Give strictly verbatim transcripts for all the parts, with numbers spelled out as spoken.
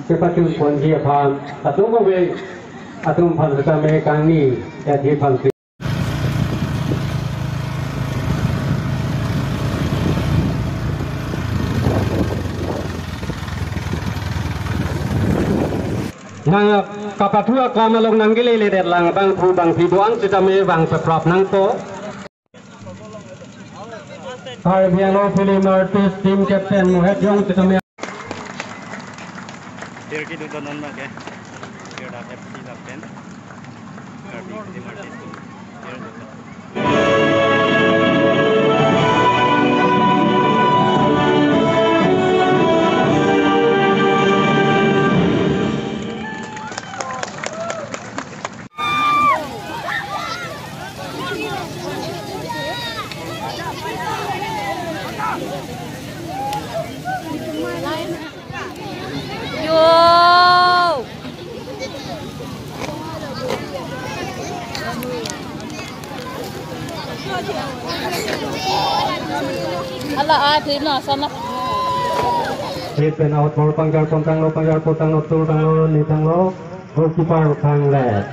Kepachun ponji aphan, atum ove, atum aphan setame kangni, ya di aphan. Nang kapathu akam along nang kele le det lang bangphu bangphi do-an setame bang peprap nangpo. Karbi Anglong Film Artist Team Captain Mohet Jong setame. Here ki do donon ma ke. Here da F C lapen Karbi Film Artist Team. Here do. Yo. Ala a, thim na, sana. Hit pen out, ball pangjar pon tanglo, pangjar pon tanglo, tur tanglo, le tanglo. Goalkeeper thanglet.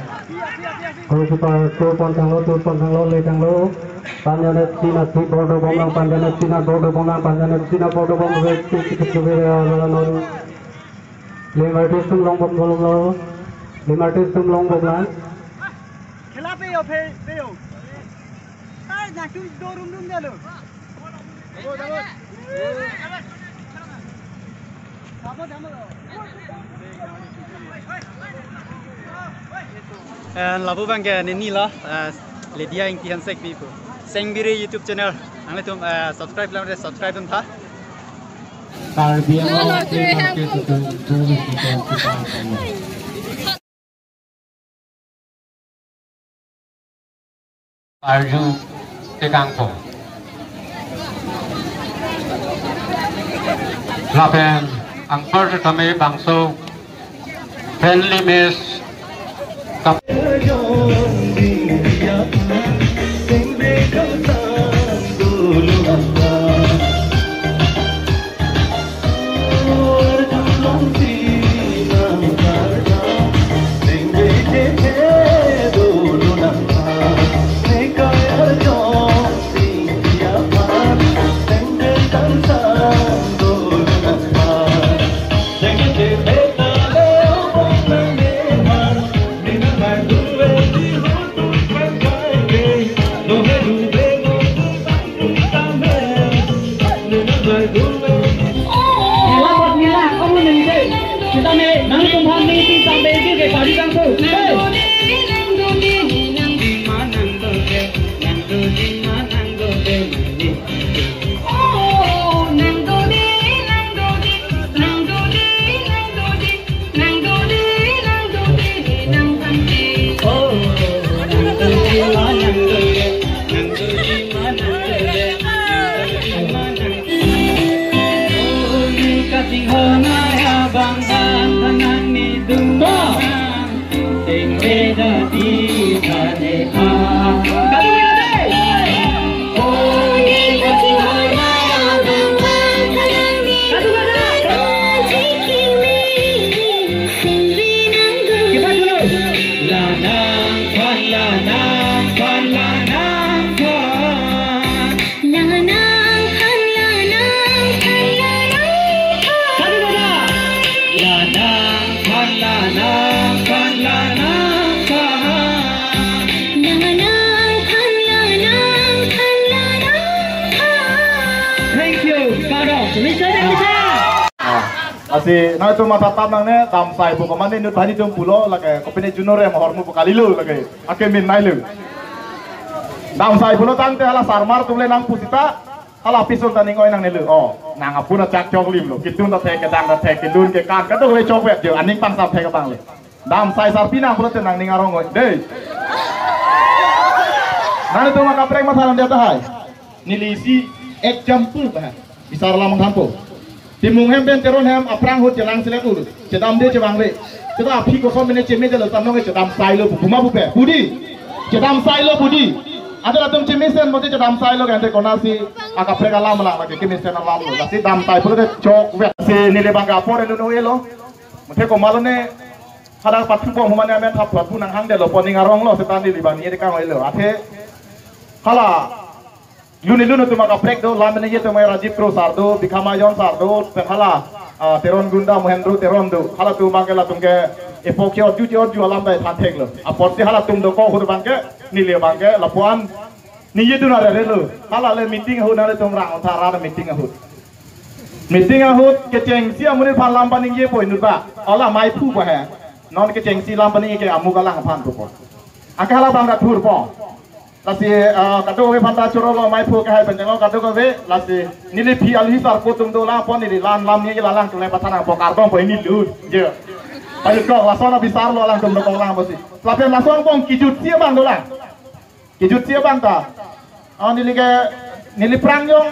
Goalkeeper tur pon tanglo, tur pon tanglo, le tanglo. Panjanet sina si ball dobom lang, panjanet sina ball dobom lang, panjanet sina ball dobom, re, tu, tu, tu, tu, re, re, re, re, re. Film Artist atum longbom, longbom lo. Film Artist atum longbom lang. Khela pe yo, pe, pe yo. Ai, na tu do rum rum dia lo. Dabo, dabo. Dabo, dabo. Eh, lapu abangke nini lo, eh, Lydia Ingti Hansekpi pu. Sengbiri YouTube channel. Nanglitum, eh, subscribe lang, subscribe dun tha. Karbi Anglong Film Artist atum pu kita kita. Arju tekangpo. Lapen anpar setame bangso friendly match kap- Nila, nila, kamu nengke. Kita ne, nangtumphan niti sampai itu ke tadi kan tuh. Hei. Lanang phan, lanang phan, lanang phan. Lanang phan, lanang phan, lanang phan. Satu kata. Lanang phan, lanang phan, lanang phan. Lanang phan, lanang phan, lanang phan. Thank you. Kardom. Lisa, Lisa. Ah, lasi nangtum matha tap nangne, damsai pu komatne inut banghini atum pulo lake, kopine junore mahormu pu kalilo lake. Akemin nailo. Damsai pulo tangte hala sarmar atum le nangpu sita, hala pison ta ning-oi nangnelo. Oh, nang apun achak choklim lo. Kitun ta thek, kedang ta thek, kedun kekan, kadokave chokvet jo, aning pangsam thek abang lo. Damsai sarpi nang pulote nangning arong oi. Dei. Nangtum akaprek matha nangne tahai. Neli isi example ba. Bisar lam thampo. Timung hem pen Teron hem aphrang ahut chelang selet ur. Chedamde chevangve. Chedam aphi koson mene cheme jalo tamnong chedamsai lo pu. Puma pupe. Pudi. Chedamsai lo pudi. Adar atum chemesen mote chedamsai lo kante konatsi akaprek alam lang lake kemesen alam lo. Lasi damsai pulote chokvet. Si neli abangke apor enu no elo. Muthe komatlo ne hadak pathu bom humane amen thap thap pu nanghangdetlo, pu aning aronglo, seta neli bang ningje kang oilo. Athe hala lun ilun atum akaprek do, lam ningje atum Rajiv Kro sar do, Bhikhamayon sar do, pen hala, ah, Teron Gunda, Mohendro Teron do. Halatum abangke latum ke epok che-otju che-otju alam dai than theklo. Apotsi halatum dokok ahut abangke neli abangke lapu-an ningjedun arerelo. Hala le meeting ahut nanglitum rang-o tha ra meeting ahut. Meeting ahut kechengsi amonit aphan lam paningjepo inut ba. Hala maiphu ba he. Non kechengsi lam paningje ke amuk alang aphan pupo. Anke hala abang kathurpo. Lasi, ah, kadokave aphan ta chorolo maiphu ke hai pen janglo kadokave, lasi neli aphi alhi sarpo atum dolang pu neli la-an lam ningje la alangtum le pathan nangpo, kardom pu neli lun. Je. Pajut kok, lason abisarlo alangtum dokok lang pusi. Lapen lason angbong kejutsi abang dolang. Kejutsi abang ta. Oh, neli ke, neli aphrang jong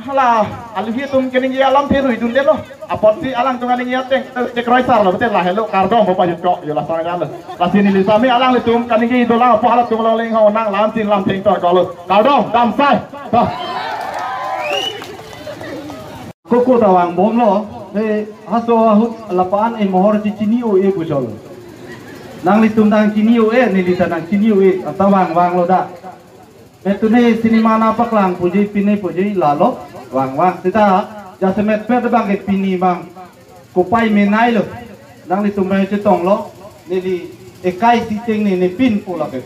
hala alhi atum keningje alamthe ruidundetlo. Apotsi alangtum aningje ateng, eh, chekroi sarlo, betul lahelo, kardom pu pajut kok, yo lason ajalo. Lasi neli sami alanglitum kaningje dolang, apo halatum along leng ho nang lam chin lam theng tor kolo. Kardom, damsai. Bah. Koko ta vangbomlo, he, haso ahut lapu-an emohor chechini o-e pu cholo. Nanglitum nangchini o-e, neli ta nangchini o-e, anta vang vanglo da. He tuni cinema nangpaklang puji pine puji lalo, vang vang. Seta, jasemet pet abangke pini abang kopai menailo. Nanglitum abang chetonglo, neli ekai siteng ne nepinpo lake.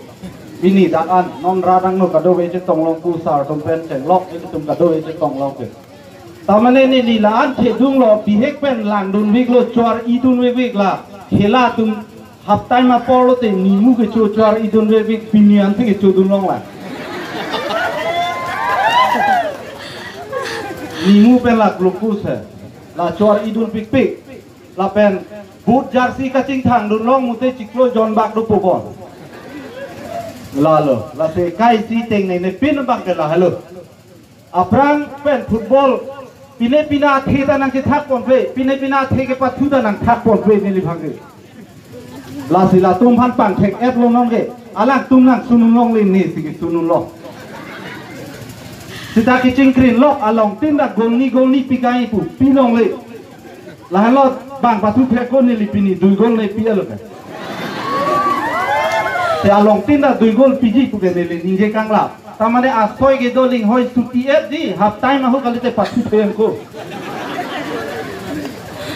Pini dak an, non radang no kadokave chetong longpo, sar atum pen chenglok, ilitum kadokave chetong longpo. Tamane neli la-an thedunglo, bihek pen langdunveklo, chor-idunvekvek la. Hela atum half time apor lote nimu kecho chor-idunvekvek, pini an si kechodun long la. Nimu pen la glucose he. La chor-idunpikpik. Lapen boot jersey kachingthangdun long mute chiklo jonbak dopo bon. Lalo, lasi ekai siteng ne nepin abangke lahelo. Aphrang pen football pine pine athe ta nangchethakponpe, pine pine athe kepathu ta nangthakponpe neli abangke. Lasi latum aphan pangthek-etlo nonke, alangtum nangsunun longle ne si kesununlo. Seta kechingkrinlok along tin ta goal ni goal ni pikang ipu, pi longle. Lahenlo bang pathu thek ko neli pini dui goal ne pi alo ke. Te along tin ta dui goal piji pu ke neli ningje kangla. Tamane asoi kedo linghoi suti-etji, half time ahut kalite pathu thek ko.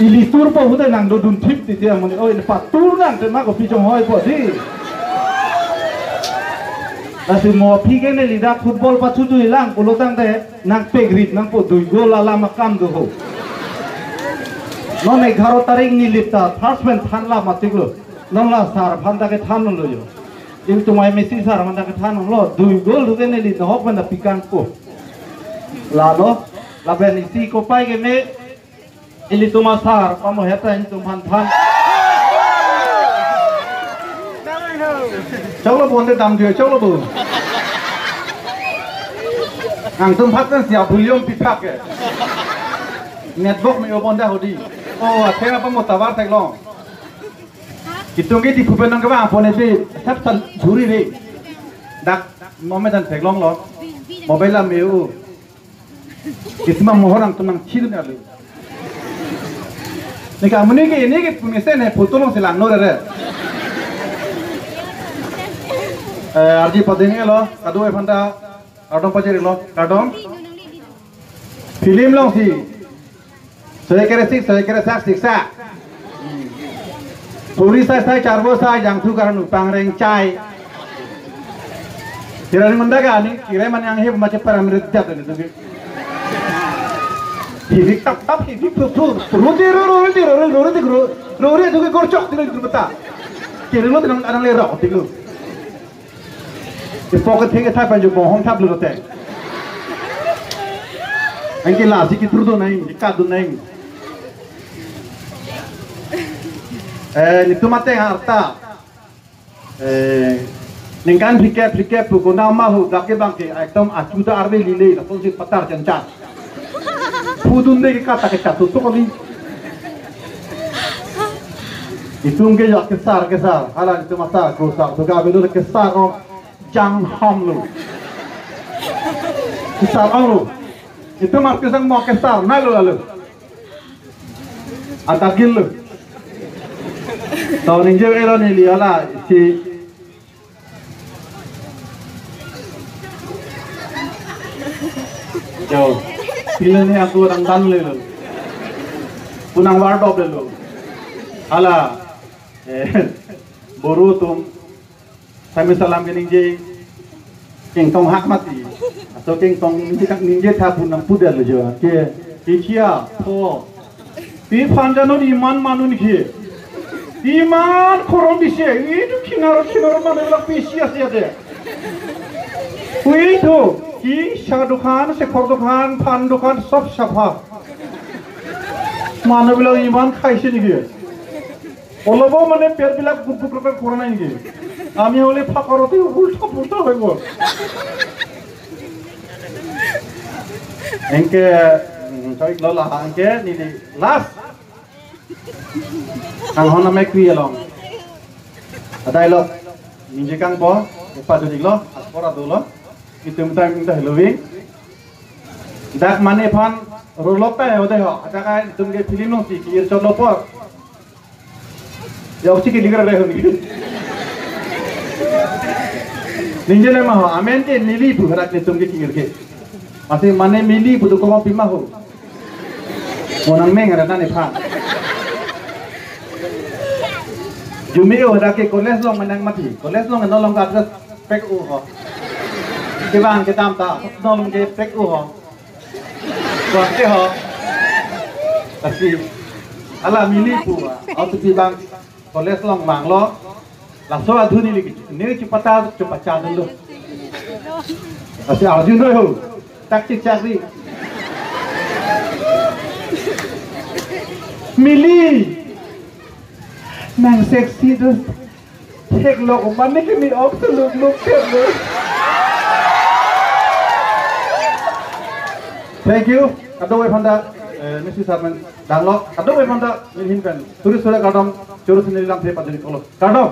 Ili turpo ahut te nangdodun thip titi amonit, oi, ili patur nang te ma kopi chonghoipo di. Lasi mo aphi ke neli dak football pathu dui lang pulo tangte nangpekrit nangpo, dui goal alam akam do ho. Non egharo tarik Nilip ta first pen thanla matiklo. Non la sar aphan ta kethanlo yo. Ilitum ai Messi sar aphan ta kethanlo. Dui goal do ke neli nohok pen ta pikangpo. Lalo, lapen isi kopai keme, ilitum asar pamohet ta ilitum aphan than. Choklo bo, ante damthu choklo bo. Nangtum phat kan siap volume piphak ke. Network me-o bonta hodi. Oh, athema pamo tower theklong. Itum ke Diphu pen nangkevang phone isi sap sal juri re. Dak mome dan theklonglo. Mobile la me-o. Isma mohor nangtum nangchil ne alu. Neke amonit ke, neke pumesen he photo alongsi langno re re. Eh, arji pading-elo, kadokave aphan ta kardom pajirlo, kardom. Film alongsi. Soi kere sik, soi kere sak, siksak. Puri sai sai, charvo sai, jangthu karnu pangreng chai. Kira ni munda ka ni, kira mane anghe mache param rit jat ni tuki. Hivik tap tap, hivik thup thup. Ruti ru ru, ruti ru ru, ruti ru ru, ruti tuki gorchok tilo itu beta. Kira lo tinang anang le rok tilo. Di pocket thek thap pen jo bohong thap lo te. Anke lasi kithurdun nai, kikatdun nai. Eh, netum ateng arta. Eh, ningkan phlikep phlikep pu konat ma hu dak ke bangke, ekdom achu ta arve lile, lasonsi patar chanchan. Phudunde ke kata ke chatu to kali. Itum ke ya kesar kesar, hala itum asar, kesar, to ga belo kesar o, jang ham lo. Kesar o lo. Itum ar kesang mo kesar, na lo lo. Atagil lo. To ningje elo neli hala isi. Jo. Pilo ni aku orang dan lelo. Punang wardop lelo. Hala. Eh, boro atum. Sami salam ke ningje. Kengtong hak mati. Atau kengtong ningje kang ningje tha punang pudar lo jo. Ke, ke chia, po. Pi phan janon iman manun ke. Iman korom bisi. Itu kinaro kinaro manu lak bisi asi ade. Ui tu. Ki sa dukan, sekor dukan, phan dukan, sob sapha. Manu bilang iman khai si ningje. Olobo mane per bilak guk guk rokan korona ini. Ami ole phakar oti ulta pulta hoibo. Anke, mm, choi lo la anke neli last. Kanghon name kri along. Adai lo. Ningje kangpo, epa jodi lo, aspor adu lo. Itum time inta Halloween. Dak mane phan rolok ta ya udah ho. Ada kai itum ke film nong si kir chot lo por. Ya usi ke ligar rehun. Ningje le ma ho, amen ke neli pu harak netum ke kingir ke. Masih mane mili pu tu koma pima ho. Monang meng ada nani pha. Jumi o hadak ke college long manang mati. College long no long ka address pek u ho. Kevang kedam ta, no long ke pek u ho. Kuangte ho. Lasi, ala mili pu, auto pi bang, college long bang lo, laso adhuni lagi, ne chupata chupacha dulu. Lasi arjun roi ho, tak chik chak ri. Mili, nang sexy tu. Theklok mane kimi ok seluk luk theklok. Thank you. Kadokave aphanta, eh, Mister Sarman danglo. Kadokave aphanta, neli ahin pen. Suri suri kardom, choro sini lam the pajari kolo. Kardom.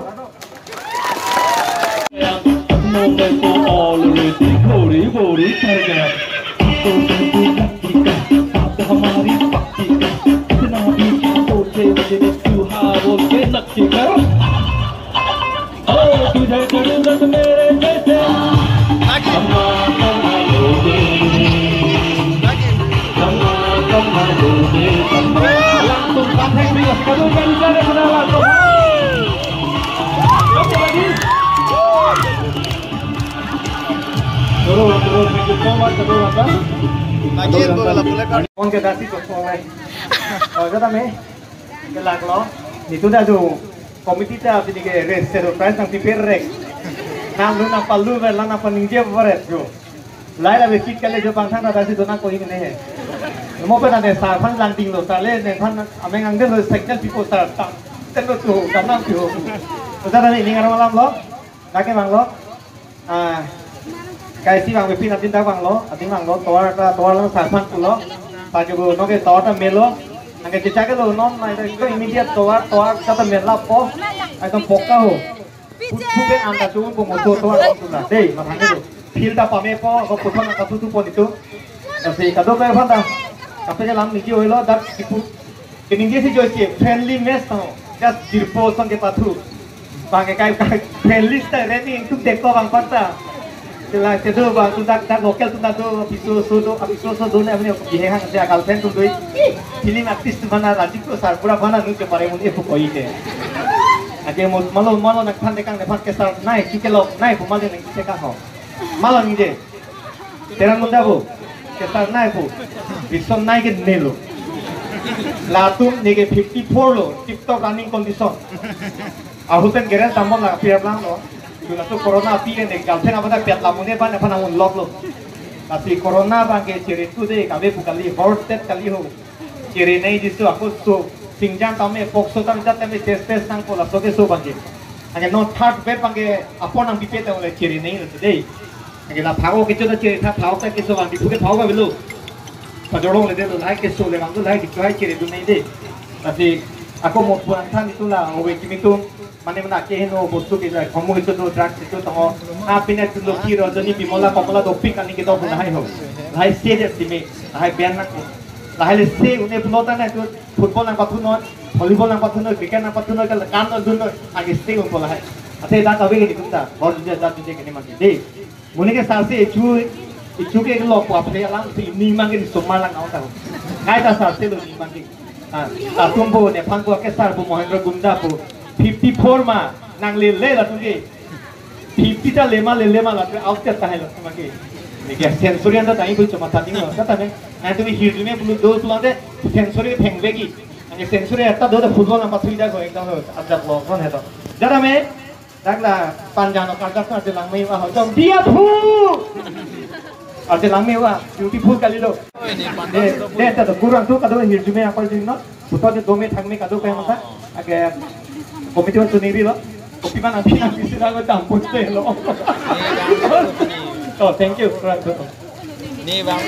Already ghori ghori kar gaya. तो हमारी पक्की इतना भी क्या सोचे मुझे तू हाँ बोल के नक्की कर। ओ तुझे जरूरत मेरे जैसे। Lagi yang boleh lah, boleh kan? Kong ke dasi ko kong eh. Oh, kata me. Kelak lo. Nitu dah tu. Committee ta pini ke rest surprise nang piper rek. Nang lu nang palu ver lang nang paningje peret jo. Lai la besi kale jo bang thang ta dasi tu nang ko hing ne he. Mo pe ta ne sar phan lang ding lo sar le ne phan ameng ang den lo signal pipo sar ta. Ten lo tu dam nang piho. Udah tadi ini ngarang malam lo. Lake bang lo. Ah, kaisi bang bipin atin ta bang lo, atin bang lo, tovar ta, tovar lo sarphan pulo, paju bu noke tovar ta melo, angke cecak lo non, mai ta ko immediate tovar, tovar ta ta mela po, ekdom pokka ho. Pu-, pupe anta chungun po moto tovar lo tu na, dei, mathang lo. Phil ta pame po, ko puthon ta tu tu po nitu. Lasi kadokave aphanta, kape ke lam niji oilo, dak kipu, Keningje si joise friendly match tho. Just jirpo ason kepathu. Bang ke kai kai friendly ta reni ingtuk deko bang panta. Sila kedo bang tu dak dak local tu dak do piso so do piso so do ne amne bihek hang se akal pen tu doi. Film artist mana Rajiv Prasad pura mana nu ke pare mun e pu koi ke. Ake mo malo malo nak phan dekang ne phan kesar nai kikelok nai pu malo ne keka ho. Malo ningje. Terang munda bu. Kesar nai bu. Bison nai ke nelo. Latum neke fifty four lo. Tip top running condition. Ahuten geren tamon la piar lang lo. Jula tu corona pi ke ne girlfriend apa ta piat lamune ban apa namun lok lo. Lasi corona bang ke chere tu de kabe pu kali horse death kali ho. Chere nai jisu aku su. Singjang tame pokso tame jat tame test test nang pola so ke so bang ke. Anke non third wave bang ke apor nang pipe ta le chere nai lo today. Anke la phao ke chota chere tha phao ta keso bang ke phu ke phao ba belo. Pajorong le de lo lai keso le bang lo lai ke chua chere du nai de. Tapi aku mo puan than itu la owe kimi tu mane mana ke heno bostu ke jai khomu itu tu drug itu tongo. Apine tu lo kiro joni pimola komola doping kani ke to pun hai ho. Hai se de simi. Hai ben na ko. Lahai le se une pulo ta na tu football nang pathu non. Volleyball nangpathu noi, cricket nangpathu noi, kal kan no dun noi, agi stay un pola hai. Ate dak ave ke dikum ta, ball dun ja, dun ja ke ne mati. Dei. Monit ke sarse echu, echu ke lok wa play alam si ni mang ke di somar lang naon ta. Kaita sarse lo ni mang ke. Ah, latum bo, Nephan bo, ke sar bo, Mohendra Gunda bo. Fifty four ma, nanglele latum ke. Fifty ta lema lele ma latum out ta tahai latum ke. Neke century anta tangji pu choma tati lo, kata ne. Nangtum hirjume bulu do pulang de, century phenglegi. Anke century ekta do de football nangpathu ida ko ekdom ho, ajat lo kon hai to. Jada me, dak la Panjan lo karjak na de lang me wa ho, jong dia phu. Arte lang me wa, beautiful kali lo. De, de, ta do kurang tu kado hirjume apar jing no. Putar de dome thangme kado kaya masa. Ake committee wan suniri lo. Kopi mana pinang bisi lago tampun te lo. Oh, thank you. Kurang tu. Ni bang.